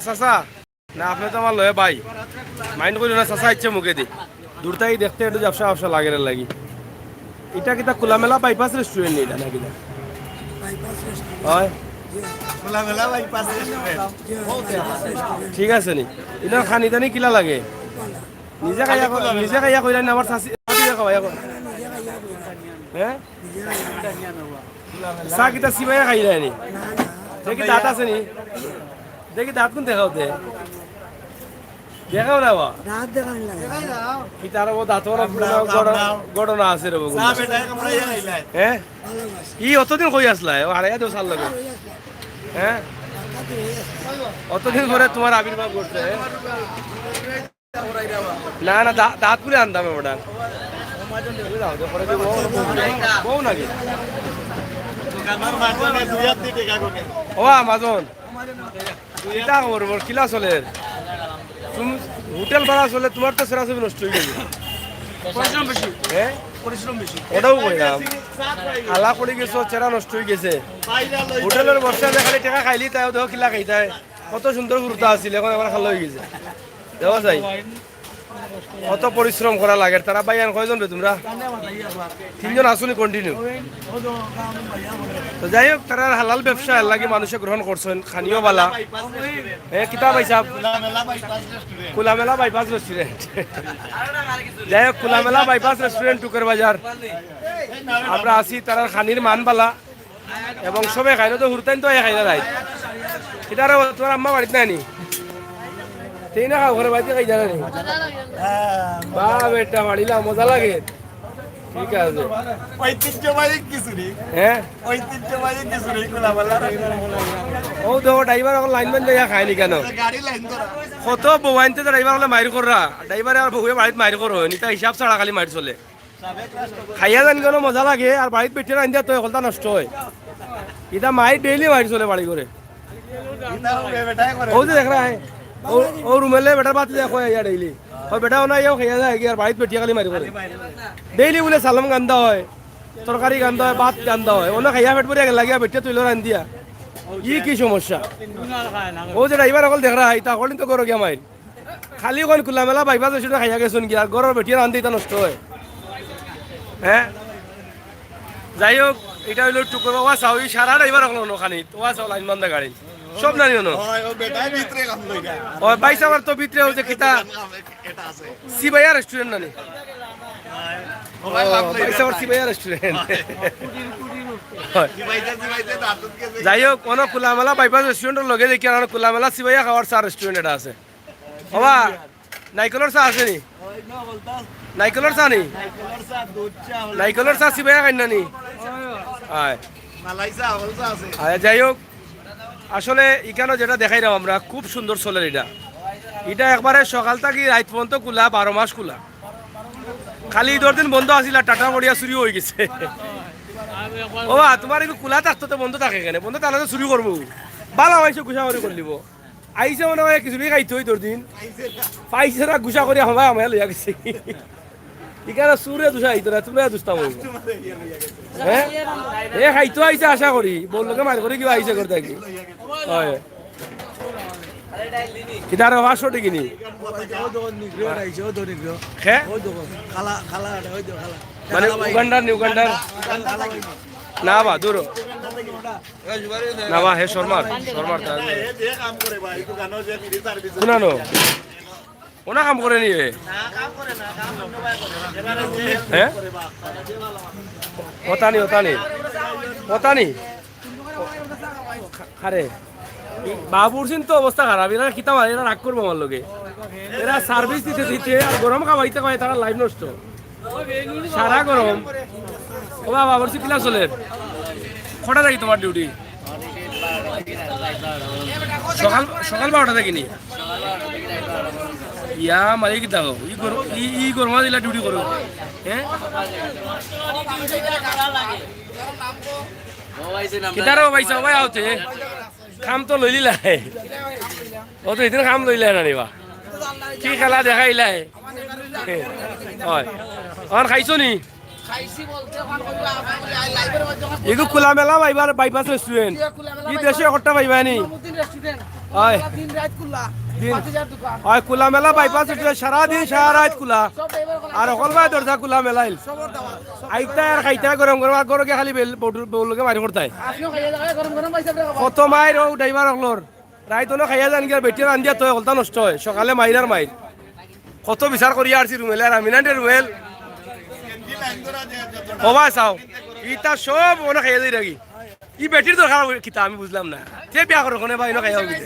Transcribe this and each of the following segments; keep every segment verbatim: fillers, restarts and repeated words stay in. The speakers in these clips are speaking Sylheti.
চাচা, না, আপনে তো আমার লগে ভাই। মাইন্ড করিও না, চাচা আইছে মুখেদি। দূর থাকি দেখতে একটু ঝাপসা ঝাপসা লাগের লাগি। ইটা কিতা খোলামেলা বাইপাস রেস্টুরেন্ট নি ইটা নাকি? Bypass restaurant. অয়? খোলামেলা বাইপাস রেস্টুরেন্ট। ঠিক আছে নি? ইটার খানি দানি কিলা লাগে? নিজে খাইয়া, নিজে খাইয়া কইরা নি, আমার চাচি, চাচি খাওয়াইয়া কই? হ্যাঁ? চা কিতা চিবাইয়া খাইরা নি? দেখি দাঁত আছে নি? দেখি দাঁত কুন দেখাও দে। দেখাও না বা। দাঁত দেখানি লাগে। কি তার ও দাঁত ওর ঘটনা আছে রে বাবু। চা বেটা, আমরা ইয়া খাইলাই। হ্যাঁ? ভালোবাসা। ই অতদিন কই আসলা? ও হারাইয়া দেও সার লগে। হ্যাঁ? অতদিন পরে তোমার আবির্ভাব ঘটছে, হ্যাঁ? না, না, দা-, দাঁত পুরে আনতাম ওটা। বউ নাকি? ও, মাজন। কিতা খবর, বল, কিলা চলের? তুম-, হোটেল ভাড়া চলে, তোমার তো সেরা ছবি নষ্ট হয়ে গেছে। পরিশ্রম বেশি। হ্যাঁ? পরিশ্রম বেশি। ওটাও কইলাম। আলা করে গেছো, চেরা নষ্ট হয়ে গেছে। হোটেলের বর্ষা খালি টাকা খাইলি, তাই দেখো কিলা খাইতায়। কত সুন্দর হুরুতা আছিল, এখন আবার খালো হয়ে গেছে। দেওয়া যায়। কত পরিশ্রম করা লাগে। তারা ভাই, আর কয়জন বে তোমরা? তিনজন আছো নি কন্টিনিউ? তো যাই হোক, তারা হালাল ব্যবসা, এর লাগি মানুষে গ্রহণ করছেন, খানিও বালা। এ, কিতা ভাই সাহেব? খোলামেলা বাইপাস রেস্টুরেন্ট। যাই হোক, খোলামেলা বাইপাস রেস্টুরেন্ট, টুকের বাজার। আমরা আছি, তারার খানির মান বালা। এবং সবে খাইলো তো, হুরতাইন তো আইয়া খাইলা রাইত। কিতা রে, তোমার আম্মা বাড়িত নাই নি? তেই না খাও, ঘরে বাড়িতে খাই জানা নি? বা বেটা, বাড়িলা মজা লাগে। ঠিক আছে। ঐতিহ্যবাহী খিচুড়ি। হ্যাঁ? ঐতিহ্যবাহী খিচুড়ি, খোলামেলা। ও দেখো, ড্রাইভার এখন লাইন ম্যান যাইয়া খায়নি কেন? গাড়ি লাইন ধরা। কত বউ আনতে তো ড্রাইভার হলে মাইর কররা। ড্রাইভারে আর বউয়ে বাড়িত মাইর করো, নিতা হিসাব ছাড়া খালি মাইর চলে। খাইয়া জানি কেন মজা লাগে, আর বাড়িত বেটিয়ে রান্ধিয়া তো হকলতা নষ্ট হয়। ইতা মাই ডেইলি মাইর চলে বাড়ি করে। ও যে দেখরা, ও, ও রুমেলে বেটার বাতি দেখো ইয়া ডেইলি। ও বেটা ওনা ইয়াও খাইয়া যায় কি, আর বাড়িত বেটিয়ে খালি মাইর করে। ডেইলি বুলে সালাম গান্দা হয়, তরকারি গান্দা হয়, ভাত গান্দা হয়। ওনা খাইয়া পেট ভরিয়া গেল লাগিয়া বেটিয়ে তুইলো রান্ধিয়া। ই কি সমস্যা? ও যে ড্রাইভার হকল দেখরা, ইতা হকল তো গরো গিয়া মাইর। খালি ওখান খোলামেলা বাইপাস রেস্টুরেন্ট খাইয়া গেছইন গিয়া, ঘরর বেটিয়ে রান্ধে ইতা নষ্ট হয়। হ্যাঁ? যাই হোক, ইটা অইলো টুকুর বাবা চাও, ই সারা ড্রাইভার হকল অনো খানি, ওয়া চাও লাইন বান্ধা গাড়ি। সব নানি অনো। হয়, ও বেটায় ভিতরে কাম লইরা। ও ভাই সাহেব, তো ভিতরে অইছে কিতা? এটা আছে। সিবাইয়া রেস্টুরেন্ট নানি? ও ভাই, ও, লাভ লইরা। ভাই সাহেব, সিবাইয়া রেস্টুরেন্ট। হয়। সিবাইতে, সিবাইতে দাঁত উঠে গেছে। যাই হোক, অনো খোলামেলা বাইপাস রেস্টুরেন্টর লগে দেখি আর খোলামেলা সিবাইয়া খাওয়ার চা রেস্টুরেন্ট এটা আছে। বাবা, নাইকলর চা আছে নি? নাইকলর চা নি? নাইকলর চা সিবাইয়া খাইন না নি? আয়। আয়, যাই হোক, আসলে ইখানো যেটা দেখাইরাম আমরা, খুব সুন্দর চলের ইটা। ইটা একবারে সকাল থাকি রাইত পর্যন্ত খোলা, বারো মাস খোলা। খালি ইদর দিন বন্ধ আছিল আর টাটা পড়িয়া চুরি হয়ে গেছে। ও বা, তোমার ইগু খোলা থাকতো তো বন্ধ থাকে কেনে? বন্ধ থাকলে তো চুরি করবো। বালা অইছে, গুছা করি করলিব। আইছে মনে হয় কিছু খাইতো ইদর দিন। পাইছে না, গুছা করি হামায় হামায় লইয়া গেছে। ইখানো চুরে দুষা আইতো না, তোমরা দুষতা বলবো। হ্যাঁ? এ খাইতো আইছে আশা করি, বউর লগে মাইর করি কিবা আইছে করতে কি? হয়। কিতার পাঁচশো টেকা নি? হে? মানে উগান্ডার নি উগান্ডার? না বা, দূর। না বা, হে শর্মার, শর্মার তা। কুনানো? ওনা কাম করে নি হে? হ্যাঁ? ওতানি, ওতানি। ওতানি। আরে, বাবুর সিন তো অবস্থা খারাপ। এরা কিতা মারে, এরা রাগ করবো আমার লগে। এরা সার্ভিস দিতে দিতে আর গরম খাওয়াইতে খাওয়াই তারা লাইফ নষ্ট। সারা গরম। ও বাবা, আবার কিলা চলের? কটা থাকি তোমার ডিউটি? সকাল, সকাল বারোটা থাকি নি? ইয়া, মালিক দাও। ই গর-, ই, ই গরমা দিলা ডিউটি করো। হ্যাঁ? কিতারে ও ভাই, সবাই আওতে। কাম তো লইলিলা। ও তো এদিন কাম লইলা না রে বা। কি খেলা দেখাইলা? হয়। আর খাইছো নি? ইগু খোলামেলা বাইবার, বাইপাস রেস্টুরেন্ট। ই দেশে একটা পাইবা নি? অয়। দিন রাইত খুলা। দিন। পাঁচ হাজার দোকান। অয়, খোলা মেলা বাইপাস রোডে সারা দিন সারা রাইত খোলা। সব ড্রাইভার খোলা। আর অকল বায় দরজা খোলা মেলাইল। সবর দাওয়াত। সব আইতা আর খাইতা গরম গরম, আর ঘরো গিয়া খালি বেল-, বউর, বউর লগে মারি করতায়। আপনিও খাইয়া যাওয়া, গরম গরম পাইছে আপনারা। কত মাইর ও ড্রাইভার অকলর। রাইত অনো খাইয়া যান গিয়া, বেটিয়ে রান্দিয়া থয়, হকলতা নষ্ট অয়। সকালে মাইর আর মাইর। কত বিচার করিয়া আরছি রুমেল আর আমি না রে রুমেল। ও ভাই চাও, ইতা সব অনো খাইয়া যাইরা গি। ই বেটির দরকার কিতা আমি বুঝলাম না। তে বিয়া করে কোনে ভাই, অনো খাইয়া অইবে।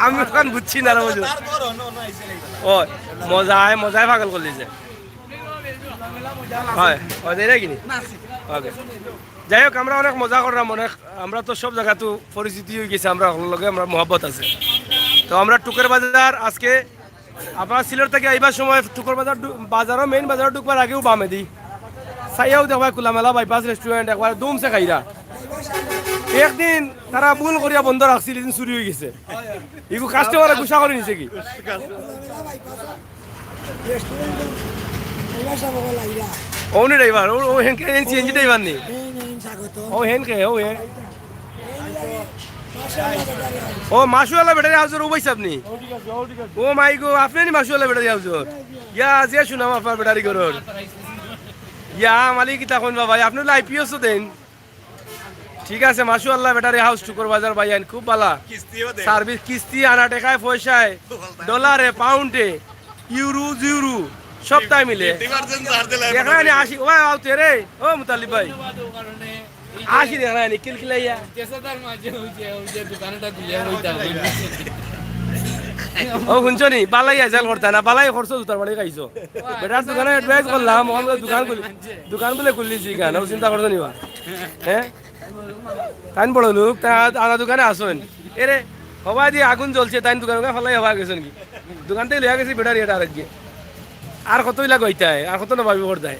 আমি অখান বুঝছি না রে বুঝো। ও, মজায়, মজায় পাগল করিলিছে। অয়, অয়, যাইরা গি নি? ওকে। যাই হোক, আমরা অনেক মজা করলাম, অনেক, আমরা তো সব জাগাত পরিচিতি অইগেছে, আমরা হকলর লগে আমরা মহব্বত আছে। তো আমরা টুকের বাজার আজকে, আপনারা সিলেট থাকি আইবার সময় টুকের বাজার ঢু-, বাজারো, মেইন বাজারো ঢুকবার আগেউ বামেদি চাইয়াউ দেখবায় খোলামেলা বাইপাস রেস্টুরেন্ট একবারে দুমছে খাইরা। একদিন তারা ভুল করিয়া বন্ধ রাখছিল, ইদিন চুরি অইগেছে। ইগু কাস্টমারে গুসা করি নিছে গি? রেস্টুরেন্ট, ওলা সব ওলা ইয়া। অউ নি ড্রাইভার, অউ, অউ হেনকে, হেন সিএনজি ড্রাইভার নি? হেন, হেন স্বাগত। অউ হেনকে, অউ হেন। হেন লাগে, মাশাআল্লাহ, বেটারি। ও, মাসুআলা ব্যাটারি হাউজর, ও ভাই সাব নি? ও মাই গো, আপনে নি মাসুআলা ব্যাটারি হাউজর? ইয়া, যে সুনাম আপনার ব্যাটারি ঘরর। ইয়া, মালিক কিতা কইন বাবা, আপনে অইলে আইপিএস তো দেন। ঠিক আছে, মাশাআল্লাহ, ব্যাটারি হাউস টুকর বাজার ভাইয়াইন, খুব বালা। কিস্তিও দেয়। সার্ভিস, কিস্তি আনা টেকায় পয়সায়, ডলারে, পাউন্ডে, ইউরো, জিউরো, সবতায় মিলে। ফিফটি পার্সেন্ট ছাড় দিলে দেখরা নি আশি, ও ভাই, আও তে রে, ও মুতালিব ভাই। আশি দেখরা নি, কিলকিলাইয়া। ও, হুনছো নি? বালাই আইজাল করতা না, বালাই খরচ জুতার বাড়ি খাইছো। বেটার দোকানো অ্যাডভাইস করলাম, অখন বুলে দোকান খুলি, দোকান বুলে খুলিলিছি কেনে, ও চিন্তা করছো নি বা? হ্যাঁ? তাইন বড় লোক, তা আনা দোকানে আছইন। এরে, হবায়দি আগুন জ্বলছে, তাইন দোকান ফালাই হবায় গেছইন গি? দোকান থাকি লইয়া গেছি ব্যাটারি এটা আরেক গিয়ে। আর কত ইলা কইতায়, আর কত না ভাবি করতায়।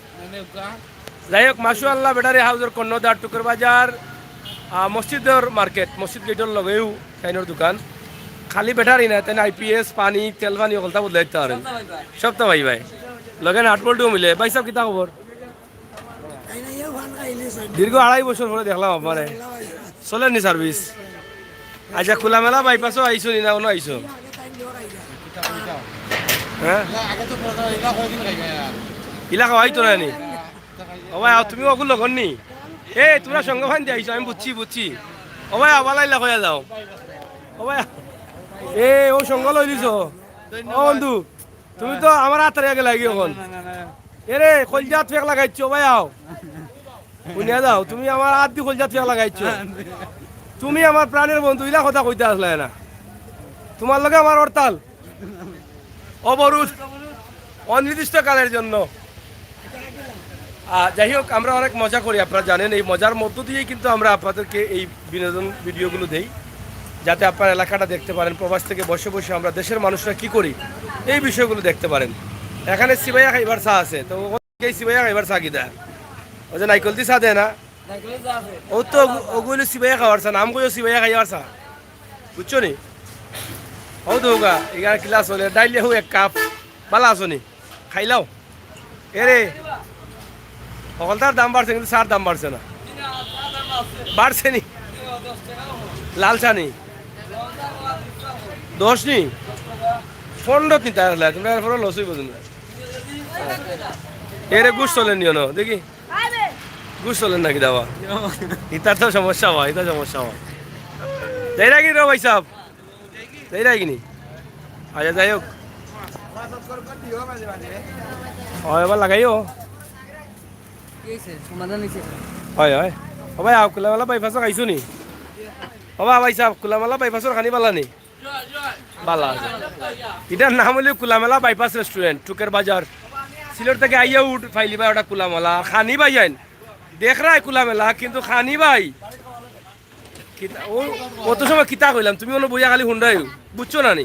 যাই হোক, মাশাআল্লাহ, ব্যাটারি হাউজর কর্ণধার টুকর বাজার, আহ, মসজিদর মার্কেট, মসজিদ গেটর লগেউ তাইনর দোকান। খালি ব্যাটারি না, তাইন আইপিএস, পানি, তেল পানি হকলতা বদলাইতা পারইন। সবতা ভাই ভাই। লগে নাট বল্টুও মিলে। ভাই সাব, কিতা খবর? দীর্ঘ আড়াই বছর পরে দেখলাম আপনারে। চলের নি সার্ভিস? আচ্ছা, খোলামেলা বাইপাসো আইছো নি না অনো আইছো? হ্যাঁ? ইলা খাওয়াইতো না নি? ও ভাই, আও, তুমি অগুর লগর নি? এ, তুমরা সঙ্গ ফান দিয়া আইছো, আমি বুঝছি, বুঝছি। ও ভাই, আবার লাইলা কইয়া যাও। ও ভাই, এ, ও সঙ্গ লইলিছো। ও বন্ধু, তুমি তো আমার আতর আগে লাগি অখন। এরে, কলজাত ফেক লাগাইছো, ভাই আও। হুনিয়া যাও, তুমি আমার আতদি কলজাত ফেক লাগাইছো। তুমি আমার প্রাণের বন্ধু, ইলা কথা কইতা আছলায় না। তুমার লগে আমার হরতাল, অবরোধ, অনির্দিষ্টকালের জন্য। আহ, যাই হোক, আমরা অনেক মজা করি, আপনারা জানেন। এই মজার মধ্য দিয়েই কিন্তু আমরা আপনাদেরকে এই বিনোদন ভিডিওগুলো দেই, যাতে আপনারা এলাকাটা দেখতে পারেন, প্রবাস থেকে বসে বসে আমরা দেশের মানুষরা কি করি, এই বিষয়গুলো দেখতে পারেন। এখানে সিবাইয়া খাইবার চা আছে, তো ও এই সিবাইয়া খাইবার চা কিতা? ও যে নাইকলদি চা দেয় না? ও তো অগু-, অগু অইলো সিবাইয়া খাওয়ার চা, নাম কইও সিবাইয়া খাইবার চা। বুঝছো নি? ও তো হোগা, ইগার কিলা চলে, ডাইল হো এক কাপ, বালা আছো নি? খাইলাও। এরে, হকলতার দাম বাড়ছে, কিন্তু চার দাম বাড়ছে না। বাড়ছে নি? লাল চা নি? দশ নি? পনেরো কিনতে আসলে, তোমরা এরপরে লস অইবো তোমরা। এরে গুস চলের নি অনো, দেখি। গুস চলের নাকি দাবা? ইতার তো সমস্যা হয়, ইতার সমস্যা হয়। যাইরা গি রে ভাই সাব? যাইরা গি নি? আচ্ছা, যাই হোক। ও, এবার লাগাইও। কি হইছে? সমাধান হইছে? হয়, হয়। ও ভাই, আও, খোলামেলা বাইপাসো খাইছো নি? ও ভাই, ভাই সাব, খোলামেলা বাইপাসর খানি বালা নি? বালা আছে। ইটার নাম অইলো খোলামেলা বাইপাস রেস্টুরেন্ট, টুকের বাজার। সিলেট থাকি আইয়া উঠ, পাইলিবায় ওটা খোলামেলা। আর খানি ভাইয়াইন, দেখরায় খোলামেলা, কিন্তু খানি ভাই। কিতা, ও, অত সময় কিতা কইলাম? তুমি অনো বইয়া খালি হুনরায়, বুঝছো না নি?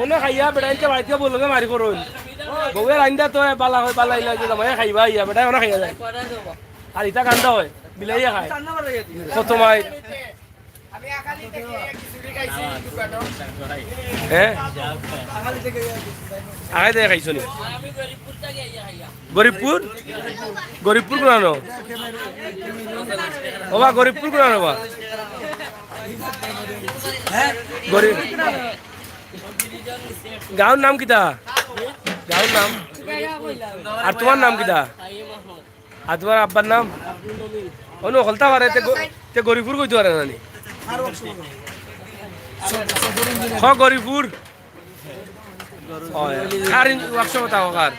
অনো খাইয়া বেটাইনতে বাড়িত বউর লগে মারি করইন। বউয়ে রান্দা তো বালা হয়, বালা ইলা যে জামাইয়ে খাইবা আইয়া, বেটায় অনো খাইয়া যায়। আর ইতা কান্দা হয়, বিলাইয়ে খায়। কত মাই? হ্যাঁ? আগাই দে খাইছো নি? গরিবপুর? গরিবপুর কোনানো? ও বা, গরিবপুর কোনানো বা? গরিব। গাঁওর নাম কিতা? গাঁওর নাম? আর তোমার নাম কিতা? আর তোমার আব্বার নাম? অনু হলতা পারে, তে গ-, তে গরিপুর কইতে পারে না নি? হ, গরিপুর। ও, কার ইন-, ওয়ার্কশপ থাকো কার?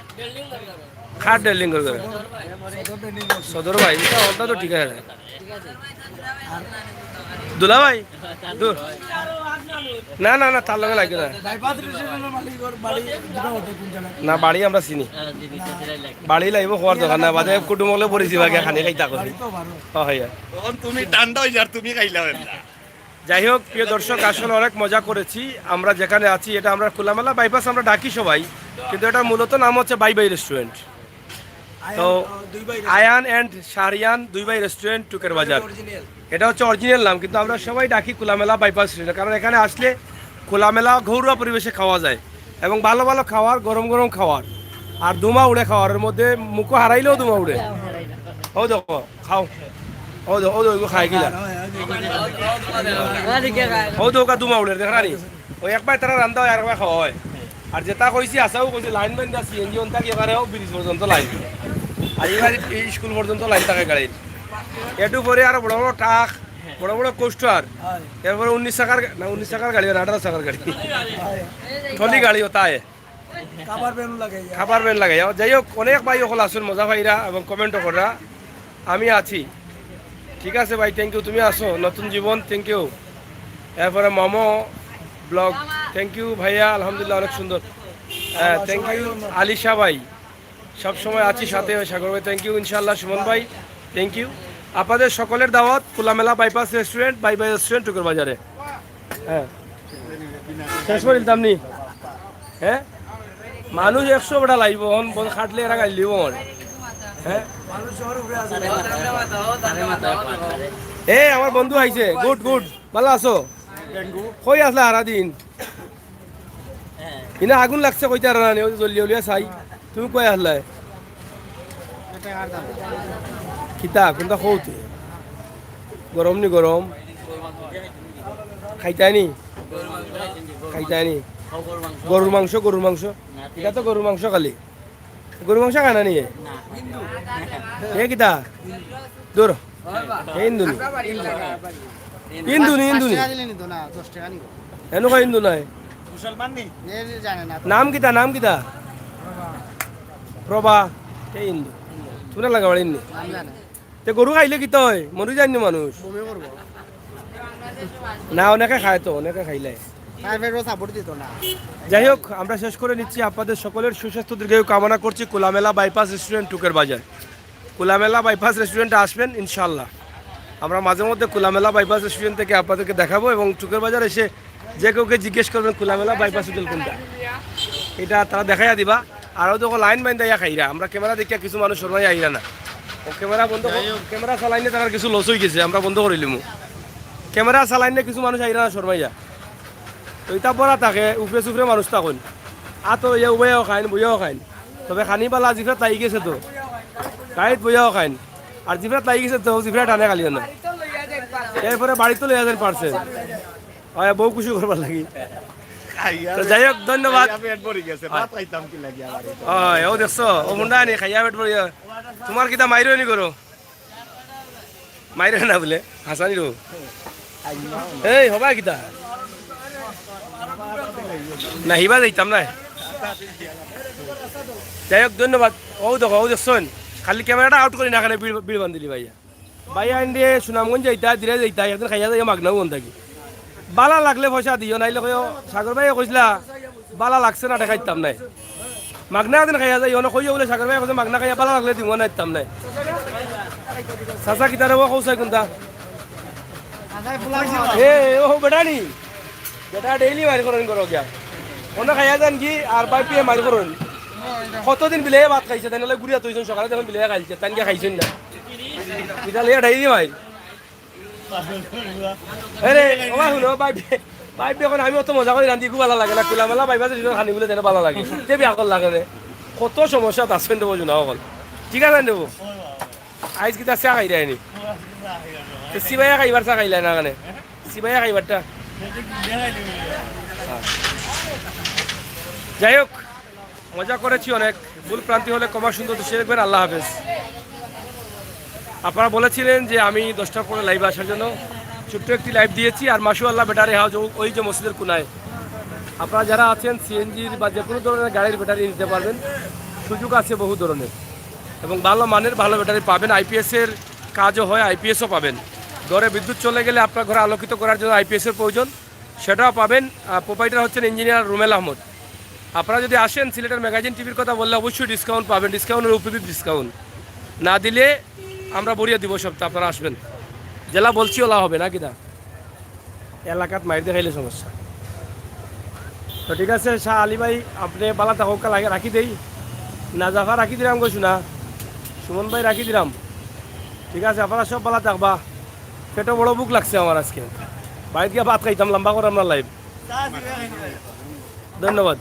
কার ডেলিং করে করে? সদর ভাই, এটা হলতা তো ঠিক আছে। দুলা ভাই? দূর। না, না, না, তার লগে লাগে না। বাইপাস রেস্টুরেন্টের মালিক ওর বাড়ি দুটা হোটেল কোন জায়গায়? না, বাড়ি আমরা চিনি। বাড়ি লাইব হওয়ার দরকার না, বাদে কুটুম হলে পরিষেবা গিয়া খানি খাইতা করি। বাড়ি তো ভালো। ও, হয়। তখন তুমি ঠান্ডা হয়ে যার, তুমি খাইলাম না। যাই হোক, প্রিয় দর্শক, আসলে অনেক মজা করেছি। আমরা যেখানে আছি, এটা আমরা খোলামেলা বাইপাস আমরা ডাকি সবাই, কিন্তু এটা মূলত নাম হচ্ছে বাই বাই রেস্টুরেন্ট। তো আয়ান, আহ, দুই ভাই আয়ান and শাহরিয়ান দুই ভাই রেস্টুরেন্ট, টুকের বাজার। অরিজিনাল। এটা হচ্ছে অরিজিনাল নাম, কিন্তু আমরা সবাই ডাকি খোলামেলা বাইপাস রেস্টুরেন্ট, কারণ এখানে আসলে খোলামেলা ঘরোয়া পরিবেশে খাওয়া যায় এবং ভালো ভালো খাওয়ার, গরম গরম খাওয়ার, আর ধুমা উড়ে খাওয়ার, এর মধ্যে মুখো হারাইলেও ধুমা উড়ে। ও দেখো, খাও। ও দেখো, ও দেখো, খাই কিলা। ও দেখো, ধুমা উড়ে, দেখ রানি। ওই একবার তারা রান্ধা হয়, আর একবার খাওয়া হয়। আর যেটা কইছি, আসাও কইছি, লাইন বান্ধা সিএনজি অন থাকি এবারেও ব্রিজ পর্যন্ত লাইন। আর এবার এই স্কুল পর্যন্ত লাইন থাকে গাড়ির। একটু পরে আরো বড় বড় ট্রাক, বড় বড় কোস্টার, এরপরে উনিশ চাকার গা-, না, উনিশ চাকার গাড়ি না, আঠারো চাকার গাড়ি, ট্রলি গাড়ি ওটায়। খাবার ভ্যান লাগে, ইয়া। খাবার ভ্যান লাগে। যাই হোক, অনেক ভাই অকল আছইন, মজা পাইরা এবং কমেন্টও কররা। আমি আছি। ঠিক আছে ভাই, থ্যাংক ইউ। তুমি আছো, নতুন জীবন, থ্যাংক ইউ। এরপরে মামো ব্লগ, থ্যাংক ইউ ভাইয়া, আলহামদুলিল্লাহ, অনেক সুন্দর। হ্যাঁ, থ্যাংক ইউ। আলিশা ভাই, সব সময় আছি সাথে, সাগর ভাই, থ্যাংক ইউ। ইনশাআল্লাহ, সুমন ভাই, থ্যাংক ইউ। আপনাদের সকলের দাওয়াত খোলামেলা bypass restaurant, bye bye restaurant, Tuker বাজারে। হ্যাঁ, শেষ করে দিতাম নি। হ্যাঁ, মানুষ একশো বেটা লাইব, অন বল খাটলে এরা গাইল দিব আমার। হ্যাঁ, এ আমার বন্ধু আইছে, গুড গুড, ভালা আছো? কই আছলা হারা দিন? ইনা আগুন লাগছে কইতারা না নি, ওই যে জ্বলিয়া উলিয়া চাই। তুমি কই আছলায়? কিতা, কোনটা কও তে? গরম নি গরম? খাইতায় নি? খাইতায় নি? গরুর মাংস, গরুর মাংস। ইটা তো গরুর মাংস খালি। গরুর মাংস খায় না নি? এ কিতা? দূর। এ হিন্দু নি? হিন্দু নি, হিন্দু নি? পাঁচ টাকা দিলে নিত না, দশ টাকা নিব। এনু কয় হিন্দু নায়। মুসলমান নি? এ জানে না। নাম কিতা, নাম কিতা? প্রভা। এ হিন্দু। তোমরা লাগা বাড়ি হিন্দু। নাম জানে। তে গরু খাইলে কিতা অয়? মরি যায় নি মানুষ? বমি করবো। না, অনেকে খায় তো, অনেকে খাইলে। তার পেটও সাপোর্ট দিত না। যাই হোক, আমরা শেষ করে নিচ্ছি। আপনাদের সকলের সুস্বাস্থ্য দীর্ঘায়ু কামনা করছি। খোলামেলা বাইপাস রেস্টুরেন্ট, টুকের বাজার। খোলামেলা বাইপাস রেস্টুরেন্টে আসবেন ইনশাআল্লাহ। আমরা মাঝে মধ্যে খোলামেলা বাইপাস রেস্টুরেন্ট থেকে আপনাদেরকে দেখাবো এবং টুকের বাজার এসে যে কেউকে জিজ্ঞেস করবেন খোলামেলা বাইপাস হোটেল কোনটা, এটা তারা দেখাইয়া দিবা। আরও দেখো লাইন বান্ধা ইয়া খাইরা, আমরা ক্যামেরা দেখিয়া কিছু মানুষ শর্মাইয়া আইরা না। ও ক্যামেরা বন্ধ কর-, যাই হোক। ক্যামেরা চালাইনে তারার কিছু লস অই গেছে, আমরা বন্ধ করিলিমু। ক্যামেরা চালাইনে কিছু মানুষ আইরা না শর্মাইয়া। তো ইতা বড়া থাকে, উপরে সুপরে মানুষ থাকইন। আতো ইয়া উবাইয়াও খাইন, বইয়াও খাইন। তবে খানি বালা জিফরাত লাগি গেছে তো। গাড়িত বইয়াও খাইন। আর জিফরাত লাগি গেছে তো, জিফরাত টানে খালি না। এরপরে বাড়িত লইয়া যাইন পারছে। অয়, বউ খুশি করবার লাগি। খাইয়া তো যাই হোক, ধন্যবাদ। খাইয়া পেট ভরি গেছে, ভাত খাইতাম কি লাগি আবার? অয়, ও দেখছো, ও মুন্ডা আনি খাইয়া পেট ভরি। তোমার কিতা মাইরো নি করো? মাইরে না বুলে, হাসানি রো। এই, হবা কিতা? না, হিবা যাইতাম না। যাই হোক, ধন্যবাদ। ও দেখো, ও দেখছইন। খালি ক্যামেরাটা আউট করি না, এখানে বিড়, বিড় বান্ধিলি ভাইয়া। ভাইয়া, ইন্ডিয়ে সুনামগঞ্জ যাইতা, দিলে যাইতা, একদিন খাইয়া যাইয়া মাগনাও বন থাকি। বালা লাগলে পয়সা দিও, নাইলে কইও, সাগর ভাইয়ে কইছলা, বালা লাগছে না, ঠেকাইতাম নাই। মাগনা দিন খাইয়া যাই, অনে কইও বুলে সাগর ভাইয়ে কইছে, মাগনা খাইয়া বালা লাগলে দিমু, না দিতাম নাই। চাচা কিতা রে, ও কও চাই কোনটা? এ, ও বেটা নি? বেটা ডেইলি মাইর করইন করো গিয়া। অনে খাইয়া যান কি, আর ভাই পিয়ে মাইর করইন। কতদিন বিলে ভাত খাইছে, তাই নাহলে গুড়িয়া তুইছইন সকালে, তখন বিলে খাইছে, তাই গিয়া খাইছইন না। ইটা লইয়া ডেইলি মাইর। আরে, ওবা হুনো, ভাই, ভাই, এখন আমি অত মজা করি রান্ধি, খুব ভালা লাগে না, খোলামেলা ভাই, ভাই, খানি বুলে যেন ভালা লাগে, তে বিয়া কর লাগে রে। কত সমস্যা আছে, আনতে বুঝো না, অকল। ঠিক আছে, আনতে বউ। আইজ কিতা চা খাই দেয়নি? তো সিবাইয়া খাইবার চা খাইলে না, মানে। সিবাইয়া খাইবারটা। হ্যাঁ। যাই হোক, মজা করেছি অনেক। ভুল ভ্রান্তি হলে ক্ষমা সুন্দর দৃষ্টিতে দেখবেন। আল্লাহ হাফেজ। আপনারা বলেছিলেন যে আমি দশটার পরে লাইভে আসার জন্য, ছোট্ট একটি লাইভ দিয়েছি। আর মাশাআল্লাহ ব্যাটারি হাউস ও-, ওই যে মসজিদের কোনায়, আপনারা যারা আছেন সিএনজির বা যে কোনো ধরনের গাড়ির ব্যাটারি নিতে পারবেন, সুযোগ আছে বহু ধরনের এবং ভালো মানের ভালো ব্যাটারি পাবেন। আইপিএস এর কাজও হয়, আইপিএসও পাবেন। ঘরে বিদ্যুৎ চলে গেলে আপনার ঘরে আলোকিত করার জন্য আইপিএস এর প্রয়োজন, সেটাও পাবেন। প্রোপাইটার হচ্ছেন ইঞ্জিনিয়ার রুমেল আহমদ। আপনারা যদি আসেন, সিলেটের ম্যাগাজিন টিভির কথা বললে অবশ্যই ডিসকাউন্ট পাবেন, ডিসকাউন্টের উপরে ডিসকাউন্ট। না দিলে আমরা বরিয়া দিব সপ্তাহ, আপনারা আসবেন। যেলা বলছি ওলা হবে না কিনা? এলাকাত মাইর দেখাইলে সমস্যা। তো ঠিক আছে শাহ আলী ভাই, আপনি বালা থাকউক্কা, লাগে রাখি দেই। নাজাফা রাখি দিলাম গো শোনা, সুমন ভাই রাখি দিলাম। ঠিক আছে, আপনারা সব বালা থাকবা। পেটো বড় ভুক লাগছে আমার আজকে, বাড়িত গিয়া ভাত খাইতাম, লম্বা করাম না লাইভ। ধন্যবাদ।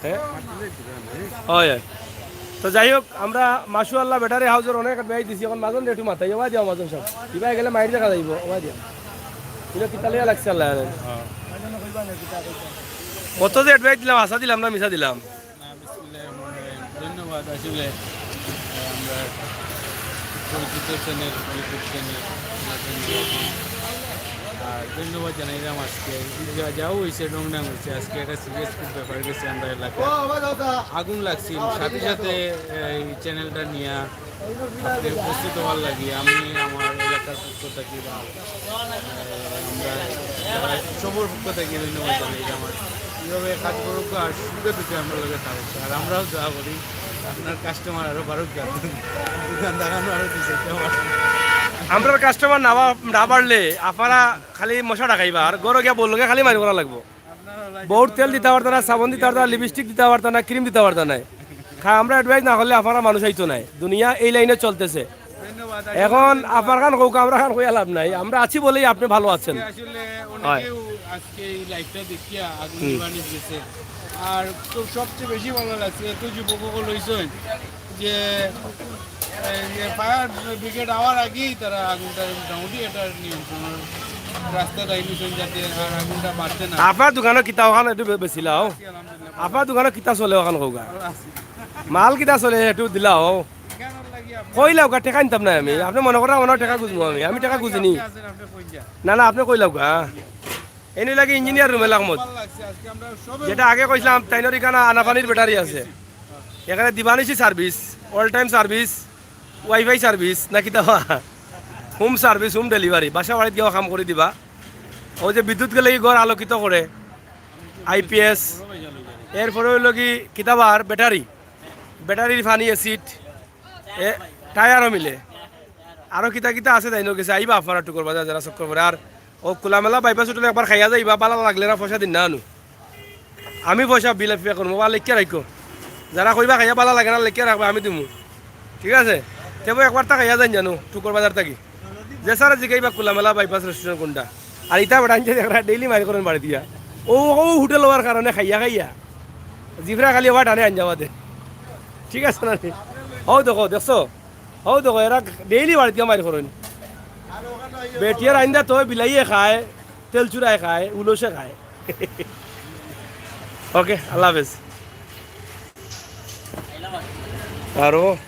হ্যাঁ, হয়, হয়। তো যাই হোক, আমরা মাশাআল্লাহ ব্যাটারি হাউসের অনেক অ্যাডভাইস দিছি, এখন মাজন একটু মাথায় ওবা দিও, মাজন সব কিবা গেলে মাইর দেখা যাইব, ওবা দিও। এটা কিতা লইয়া লাগছে আল্লাহ জানে। কত যে অ্যাডভাইস দিলাম, আশা দিলাম না মিছা দিলাম। না, বিসমিল্লাহির রহমানির রহিম। ধন্যবাদ। আসলে, আহ, আমরা পরিচিত চ্যানেল, পরিচিত চ্যানেল, আর ধন্যবাদ জানাইলাম আজকে। যা, যাও হইছে, ঢং ঢাং হইছে। আজকে একটা সিরিয়াস খুব ব্যাপার গেছে আমরা এলাকায়। আগুন লাগছিল, সাথে সাথে, আহ, এই চ্যানেলটা নিয়া আপনি উপস্থিত হওয়ার লাগি আমি আমার এলাকার পক্ষ থাকি বা, আহ, আমরা যারা সবর পক্ষ থাকি ধন্যবাদ জানাই যে আমার এইভাবে কাজ করুক আর সুখে দুঃখে আমরা লগে থাকুক। আর আমরাও দোয়া করি আপনার কাস্টমার আরো বাড়ুক, দোকান দাঁড়ানো আরো দিছে। আমরার কাস্টমার না বা-, না বাড়লে আপনারা খালি মশা ডাকাইবা আর ঘরো গিয়া বউর লগে খালি মাইর করা লাগবো। বউর তেল দিতা পারতা না, সাবন দিতা পারতা না, লিপস্টিক দিতা পারতা না, ক্রিম দিতা পারতা না। খা-, আমরা অ্যাডভাইস না করলে আপনারা মানুষ আইতো নায়। দুনিয়া এই লাইনে চলতেছে। ধন্যবাদ। এখন আপনার খান কউক, আমরা খান কইয়া লাভ নাই। আমরা আছি বলেই আপনি ভালো আছেন। আসলে হয়। অনেকেও আজকে এই লাইভটা দেখিয়া আগুন হুম। নিবানি দিয়েছে। আর তো সবচেয়ে বেশি ভালো লাগছে, এত যুবক সকল হইছেন যে, এই যে ফায়ার ব্রিগেড আওয়ার আগেই তারা আগুনটা মোটামুটি এটা নিয়ন্ত্রণের রাস্তা তাই নিছেন, যাতে আর আগুনটা বাড়তে না। আপনার দোকানো কিতা ওখান একটু বে-, বেশি লাও। আলহামদুলিল্লাহ। আপনার দোকানো কিতা চলে ওখান কউকা? ভালো আছি। মাল কিতা চলে একটু দিলাও। কইলাউকা, টেকা নিতাম না আমি। আপনি মনে করেন আমার টেকা খুঁজবো আমি। আমি টেকা খুঁজি নি। না, না, আপনি কইলাউকা। এনে লাগে ইঞ্জিনিয়ার রুমেল আহমদ। যেটা আগে কইছিলাম, তাইনর ইখানো আনাপানির ব্যাটারি আছে। এখানে দিবানিশি service, all time service, wifi service, না কিতা বা? হোম সার্ভিস, হোম ডেলিভারি, বাসা বাড়িত গিয়া কাম করি দিবা। ওই যে বিদ্যুৎ গেলে কি ঘর আলোকিত করে, আইপিএস, এরপরে হইল কি কিতা বা আর ব্যাটারি, ব্যাটারির পানি অ্যাসিড, এ, টায়ারও মিলে। আরো কিতা কিতা আছে তাইনর গেছে, আইবা আপনারা টুকর বাজার যারা চক্কর করে। আর ও খোলামেলা বাইপাস হোটেলে একবার খাইয়া যাইবা, বালা লাগলে না পয়সা দিন না আনু। আমি পয়সা বিল পে করবো, বা লেখিয়া রাখো। যারা কইবা খাইয়া বালা লাগে না, লেখিয়া রাখবা, আমি দিমু। ঠিক আছে? তেবো একবার তা খাইয়া যাইন জানো, টুকর বাজার থাকি। যে স্যারে জিগাইবা খোলামেলা বাইপাস রেস্টুরেন্ট কোনটা। আর ইতা বেটা আনছে দেখরা ডেইলি মারি করেন বাড়ি দিয়া। ও, ও হোটেল হওয়ার কারণে খাইয়া খাইয়া। জিফরা খালি ওয়া টানে আনজাবাদে। ঠিক আছে না নি? হও দেখো, দেখছো? হও দেখো, এরা ডেইলি বাড়িত গিয়া মারি করেন। বেটিয়ার আইন্দা তো বিলাইয়ে খায়, তেল চুরায় খায়, উলসে খায়। ওকে, আল্লাহ হাফেজ। আরো